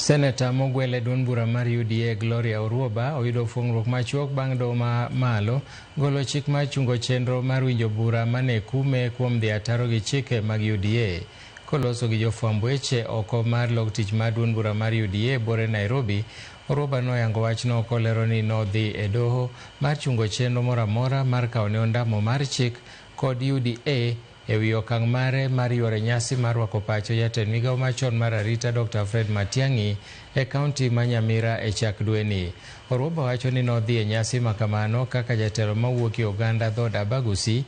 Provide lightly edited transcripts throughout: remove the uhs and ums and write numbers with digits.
Seneta mogwel e duond bura mar UDA Gloria Orwoba oyudo fuong'ruok machuok bang' doho ma malo golo chik mar chungo chenro mar winjo bura mane kume kuom dhi ataro gi chike mag UDA. Koloso gi jofwamb weche oko mar log tich mar duond bura mar UDA bore Nairobi, Orwoba noyango wachno kolero ni nodhi e doho mar chungo chenro moro amora mar kawo ne ondamo mar chik kod UDA e wi okang' mare mar yuoro nyasi mar rwako pacho jatend migawo machon mar arita Dr. Fred Matiang'i e kaunti ma Nyamira e chak dweni. Orwoba wacho ni nodhi e nyasi ma kamano kaka jatelo mawuok e oganda dhood Abagusi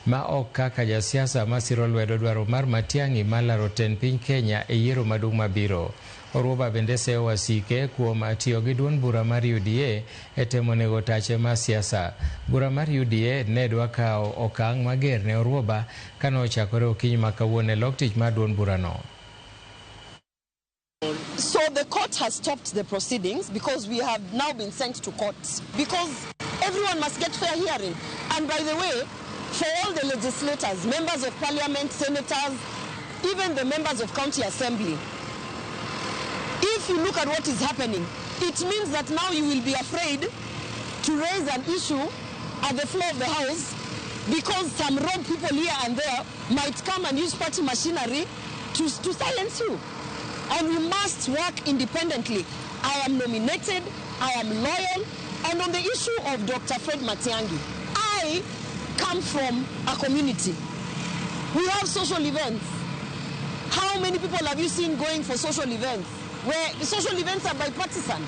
ma ok kaka jasiasa masiro lwedo dwaro mar Matiang'i mar laro tend piny Kenya e yiero maduong' mabiro. Orwoba bende seyo wasike kuom tiyo gi duond bura mar UDA e temo nego tache mar siasa. Bura mar UDA ne dwa kawo okang' mager ne Orwoba kane ochakore okinyi ma kawuono e lok tich mar duond burano. So the court has stopped the proceedings because we have now been sent to court because everyone must get fair hearing. And by the way, for all the legislators, members of parliament, senators, even the members of county assembly, if you look at what is happening, it means that now you will be afraid to raise an issue at the floor of the house because some rogue people here and there might come and use party machinery to silence you. And we must work independently. I am nominated, I am loyal, and on the issue of Dr. Fred Matiang'i, I come from a community. We have social events. How many people have you seen going for social events? Where the social events are bipartisan.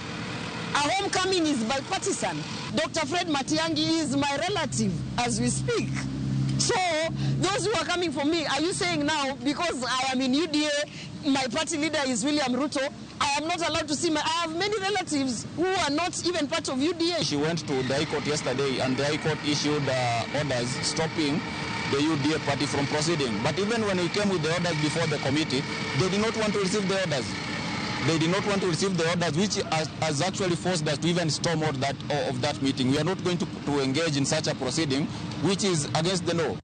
A homecoming is bipartisan. Dr. Fred Matiang'i is my relative as we speak. So those who are coming for me, are you saying now, because I am in UDA, my party leader is William Ruto, I am not allowed to see my... I have many relatives who are not even part of UDA. She went to the High Court yesterday, and the High Court issued orders stopping the UDA party from proceeding. But even when we came with the orders before the committee, they did not want to receive the orders. They did not want to receive the orders, which has actually forced us to even storm out of that meeting. We are not going to engage in such a proceeding, which is against the law.